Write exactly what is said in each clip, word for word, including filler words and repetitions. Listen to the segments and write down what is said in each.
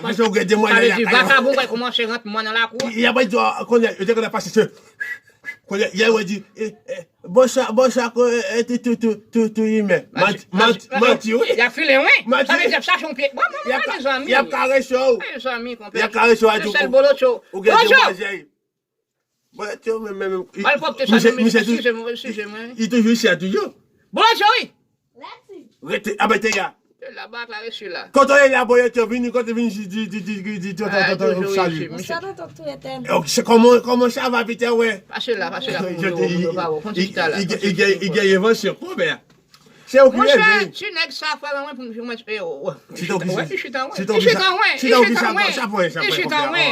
Paske ou gen demwazèl lakay ou. Sa vle di vakabon pral kòmanse rant mwen nan lakou. Y ap di, oh, kounye a, yo te konn ap pase se. Kounye a, y a di, eh, eh, bonswa, bonswa, ko, eh, eh, tou, tou, tou, tou, tou imen. Manti, manti, manti, wi. Y ap file, wi. Manti. Sa vle di y ap chache yon pye. Bon, bon, bon, mezanmi. Y ap karese w. Mezanmi, konpè. Y ap karese w, a di ou gen demwazèl. Bonjou. Bon, ti men, men, men, malpwòpte sa, misye, non, men, misye tou, eskize mwen, eskize mwen. Li toujou isi a, toujou. Bonjou, wi. Rete, a, rete ya. Te la, bak la, resi la. Kote w ye la, boy, yo te vini, kote vini, di, di, di, di, di, tonton, tonton, salut. Bonsoir, tonton Toureten. Ok, se kòman, kòman sa va, Peter, wè? Pase la, pase la, pou nou, pou nou, pa wè, konn ti chita la, konn ti chita la. Li gen, li gen, li gen evansyon, konpè. Se ou ki leve. Monchè, ti nèg sa, frè mwen, pou m, pou mwen, e, o, o. Ti chita, wè, ti chita, wè. Ti chita, wè, ti chita, wè. Ti chita, wè.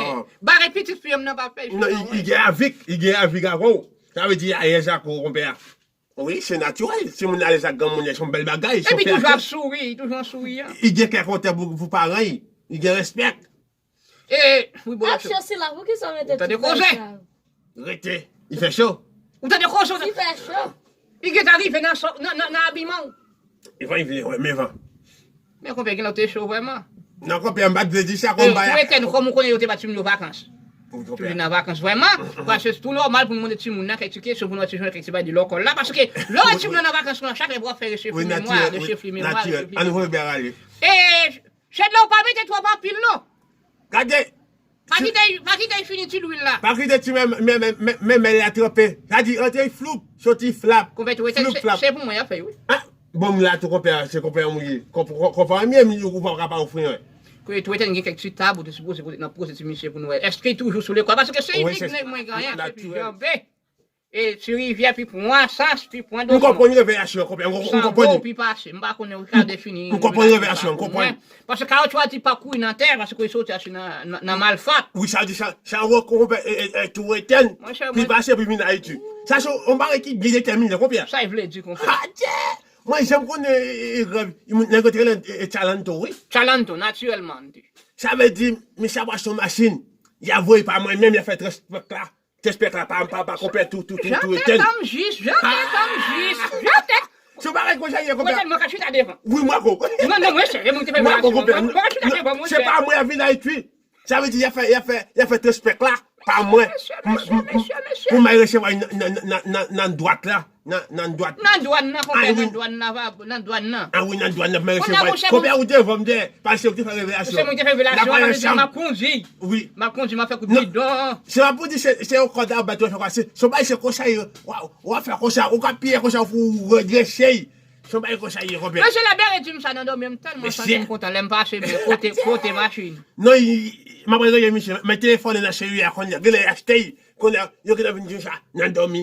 Bagay pitit fi m nan pa fè, ti chita, wè. Non, li, li gen avik, li gen avik avè w. Sa vle di, alèz ak ou, konpè a. Wi, se natirèl. Si moun alèz ak granmoun, se yon bèl bagay, se yon fè a kè. Epi toujou ap souri, toujou an souriyan. Li gen kè kontan pou, pou paran l. Li gen respè. E, wi, bon, aksyon sila, poukisa w mete tout bagay sa yo? Rete. Li fè cho. Ou tande koze? Li fè cho. Li gentan rive nan, nan, nan, nan abiman w. Li van, li vle, wè, men van. Men konpè, gen lè w te cho vrèman. Non, konpè, m pa t vle di sa, konpè. Tou etèn, kòm ou konnen yo te ba timoun yo vakans. Wi, konpè. Toujou nan vakans vrèman, paske se tou nòmal pou nou mande timoun nan kèk ti kesyon, pou nou wè si jwenn kèk ti bagay de lekòl la, paske lè w wè timoun nan nan vakans lan, chak lè pou w ap fè rechefri memwa, rechefri memwa, rechefri memwa. E, Chedlo, pa mete twòp anpil non. Gade. Pa kite, pa kite l fini ti lwil la. Pa kite ti men, men, men, men, men, men la tranpe. Sa di antre floup, soti flap. Konpè Tou Etèn, se, se pou mwen y ap fè, wi. Ah, bon, m la tou, konpè, se konpè m ou ye. Konpè, konpè m ye, m, ou pa ka pa ofri anyen. Tou Etèn gen kèk ti tab ou te sipoze pote nan poze ti misye pou nou wè. Èske l toujou sou lekòl? Paske se inik nèg mwen genyen, se pi janbe. E ti rivyè, pi pran sans, pi pran dosman. M konprann revèyasyon an, konpè. M konprann. Sango, pi pase. M pa konnen ou ka defini. M konprann revèyasyon an, m konprann. Paske kawotchou a di pa kouri nan tè, paske li soti achte nan, nan, nan malfat. Wi, sa di sa, sa wè konpè, e, e, e, Tou Etèn, pi pase, pi vin Ayiti. Sa se yon bagay ki byen detèmine, konpè. Sa vle di, konpè. Adye! Mwen, janm konnen, e, e, e, nèg yo te rele, e, e, Chalanto, wi. Chalanto, natirèlman, m di. Sa vle di, misye ap achte yon machin, y a voye pa mwen menm, y a fè transpòt la. Tèspèk la pa, pa, pa konpè Tou, Tou, Tou, Tou Etèn. Jan tèt an m jis, jan tèt an m jis, jan tèt. Se yon bagay konsa ye, konpè. Mwen tèlman ka chita devan. Wi, mwen ko. Non, non, mwen serye, mwen te fè relasyon. Mwen ko, konpè. Mwen ka chita devan, mwen. Se pa mwen ap vin Ayiti. Sa vle di, y a fè, y a fè, y a fè tèspèk la pa mwen. Mesye, mesye, mesye, mesye. Pou mwen resevwa nan, nan, nan, nan, nan dwat la. Nan, nan dwàn. Nan dwàn nan, konpè, nan dwàn nan, nan dwàn nan. Ah wi, nan dwàn nan, men se vre. Konpè, ou te devan m dèyè, paske ou te fè revelasyon. Se mwen ki te fè revelasyon, m ap kondi. Wi. M ap kondi, m ap fè kout bidon. Se pa pou di se, se yon kòd a bat ou fè kwa, se, se yon bagay, se konsa, w ap fè konsa, ou ka piye konsa, ou redrese. Se yon bagay konsa, konpè. Mesye, lè Bere di m sa nan dòmi, m tèlman santi m kontan, lè m pase, men kote, kote machin. Non, m ap rele misye, men telefòn nan seri a, kounye a, genlè achte, kounye a, yo gentan vin di m sa, nan dòmi.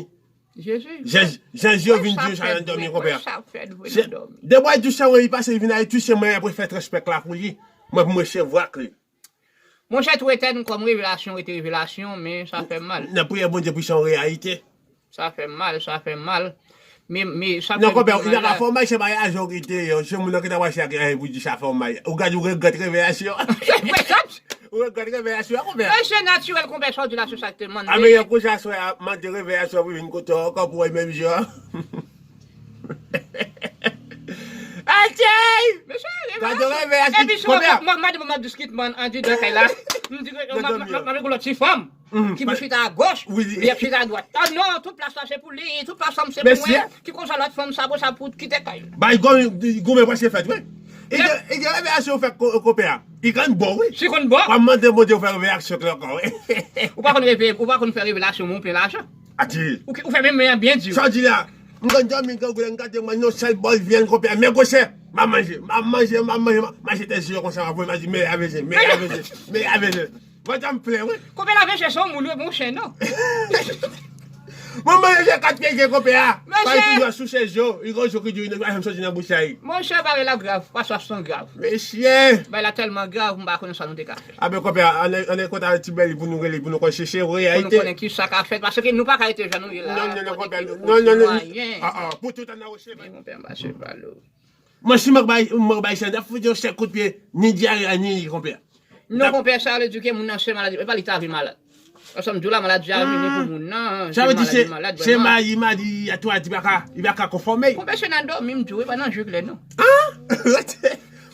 Jezi. Jan, jan yo vin di yo sa nan dòmi, konpè. Sa fè dwe nan dòmi. Depi w di sa, wi, li pase, li vin Ayiti, se mwen apre fè transpèk la pou li. Mwen, pou mwen, se vwak li. Monchè, Tou Etèn kòm revelasyon rete revelasyon, men sa fè m mal. Nan priyè Bondye pou se yon reyalite. Sa fè m mal, sa fè m mal. Men, men, sa fè m mal la. Non, konpè, li pa ka fè w mal, se pa rezon ki te, se moun nan ki ta pase ak, eh, pou di sa fè w mal. Ou gade, ou regrèt revelasyon. Ou regrèt revelasyon an, konpè. Men se natirèl, konpè, sa w di la, se sa k te mande. A, men yon kou sa, sou a mande revelasyon pou vin kote w ankò pou wè menm jan. Atchèy! Mesye, gade revelasyon. Epi sou konpè. M ap, m ap, m ap diskit, man, andidan kay la. M di, m ap, m ap, m ap, m ap, lòt ti fanm ki pou chita agoch, li ap chita adwat. Ah non, tout plas la se pou li, tout plas la se pou mwen. Ki konsa lòt fanm sa, bon, sa pou kite kay la. Bay goumen, goumen prèske fèt, wi. E gen, e gen revelasyon fèt ko-, konpè a. I konn bon, wi. Si konn bon. W ap mande Bondye pou fè revelasyon klè ankò, wi. Ou pa konn reve, ou pa konn fè revelasyon, men ou plen lajan. Ati. Ou, ou fè men men an byen di. Sa w di la? M konn dòmi, m konn goulè, m gade mwen yon sèl bòl vyann konpè, men gwosè. M ap manje, m ap manje, m ap manje, m ap manje tè zye yo konsa, m ap voye, m ap di, meyè avè je, meyè avè je, meyè avè je. Mwen janm plen, wi. Konpè la, men se yon moun, wi, bon chen, non. Mwen manje kat pye gen konpè a. Mesye. Pale toujou sou chèz yo. Li gon jou ki di, li pa janm soti nan bouch la, wi. Monchè, bagay la grav. Paswa san grav. Mesye. Bagay la tèlman grav, m pa konnen sa nou te ka fè. A ben, konpè a, ann, ann kontakte Ti Bèl pou nou rele, pou nou konn chèche reyalite. Pou nou konnen ki sa ka fèt, paske nou pa ka rete jan nou ye la. Non, non, non, konpè, non, non, non. Ah, ah, pou tout an nan woche. Men konpè, m pase pa lo. Mwen, si mwen bay, mwen bay chan, ap fout yon sèk kout pye, ni dyare a, ni ri, konpè. Non, konpè, sa vle di ke moun nan se maladi, e pa li ta vin malad. Paske m di w la, maladi a vini pou moun nan, se maladi, maladi vrèman. Sa vle di se, se mayi, mayi a tou a di pa ka, li pa ka konfòme. Konpè, se nan dòmi, m di w, e pa nan je klè, non. Ah?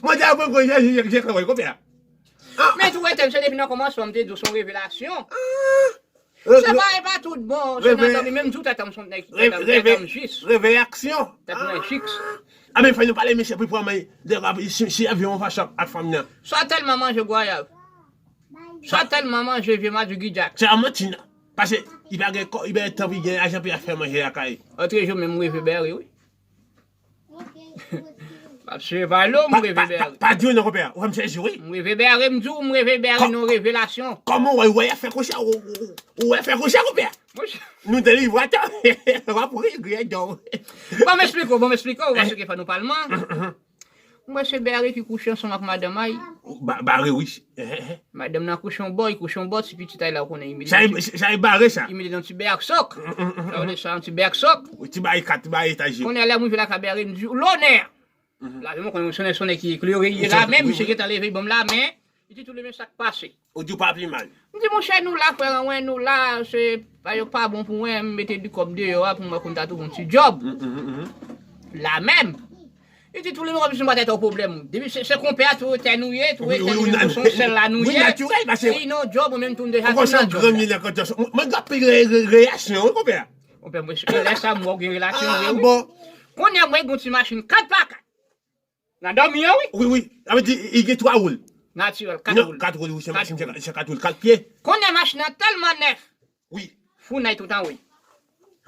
Mwen te aprann konn je, je, je klè, konpè. Ah. Men tou etèn, se depi nan kòmansman, m te di w, se yon revelasyon. Ah. Se pa, e pa tout bon, se nan dòmi, menm di w tèt an m se yon nèg, tèt an m, tèt an m jis. Reve-, reve-, revelasyon. Tèt mwen jis. Ah, men fò nou pale, mesye, pou pran mwen, de, si, si avyon an fache ak, ak fanm nan. Sa tèlman manje gwayav. Sa tèlman manje vye madi gidjak. Se a manti, non. Paske, li pa gen kò, li pa gen tan, li gen lajan pou y ap fè manje lakay. Antre jou menm, m reve bèri, wi. M ap sere pa lo, m reve bèri. Pa, pa, pa di w non, konpè. Ou fè m sezi, wi. M reve bèri, m di w, m reve bèri, non, revelasyon. Kòman w wè, w wè y ap fè koucha, ou, ou, ou wè fè koucha, konpè? Monchè. Nou delivre atò. W ap ri, ri, dò. Ban m esplike w, ban m esplike w, paske fò nou palman. M wè se bèri ki kouche ansanm ak madanm a y. Ba-, bare, wi. Madanm nan kouche yon bò, li kouche yon bò, ti pitit a y la, ou konnen, imilye. Sa e, sa e bare sa. Imilye nan ti bèk sòk. Sa vle sa, yon ti bèk sòk. Ti bay kat, ti bay etaj yo. Konnen lè m rive lakay bèri, m di, lonè! Lave m konnen se yon nèg ki eklere, li la menm, misye gentan leve, li ban m lamen, li di, tou le men sa k pase. Ou di w pa pi mal. M di, monchè, nou la, frè Anwen, nou la, se pa yo pa bon pou mwen, m mete di kòb deyò a pou mwen konn ta twouve yon ti djòb. La menm. Li di tou le moun ap jis batay ta w pwoblèm. Depi se, se konpè a tou etèn ou ye, tou etèn ou ye, tou se yon sèl la nou ye. Wi, natirèl, paske sinon, djòb, ou menm tou m deja tou nan djòb la. Mwen, mwen gen anpil re-, re-, relasyon, wi, konpè a. Konpè, mwen, e lè sa, mwen gen relasyon, wi. Ah, bon. Kounye a, mwen gen yon ti machin kat pa kat. Nan dòmi an, wi. Wi, wi. Sa vle di, li gen twa wou. Natirèl, kat wou. Non, kat wou, wi, se machin, se kat wou, kat pye. Kounye a, machin nan tèlman nèf. Wi. Founay tout an, wi.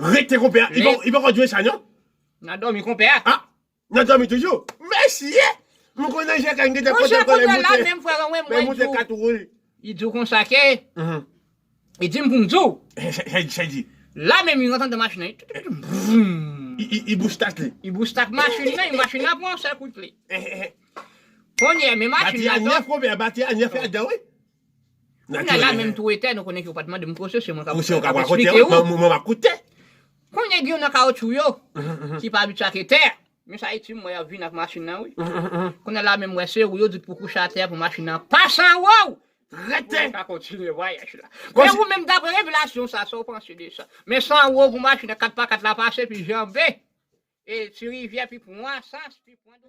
Rete, konpè a. Li pa, li poko dwe sa, non? Nan dòmi, konpè a. Ah! Nan dòmi toujou. Mesye! M konnen Jekay, m gentan kontan konnen moute. Monchè, kounye a la menm, frè Anwen, mwen di w. Moute kat wou. Li di w konsa ke, li di m pou m di w. Sa, sa, sa di. La menm, li rantre anndan machin nan. Li, li, li boustak li. Li boustak machin nan, machin nan pran sèl kout li. Kounye a, men machin nan. Bati a nèf, konpè, bati a nèf ladan, wi. Kounye a la menm tou etè, nou konnen ke w pa t mande m kote, se mwen k ap, k ap eksplike w. Mwen, mwen, mwen ap koute. Kounye a gen youn nan kawotchou yo, ki pa abitye ak etè. Men sa Ayiti, m wè y ap vin ak machin nan, wi. Kounye a la menm, m wè se ou yo di pou kouche atè a pou machin nan pase anwo w. Rete! Pou nou ka kontinye vwayaj la. Men ou menm, dapre revelasyon sa, sa w panse de sa? Men se anwo pou machin nan kat pa kat la pase, pi janbe. E ti rivyè, pi pran sans, pi pran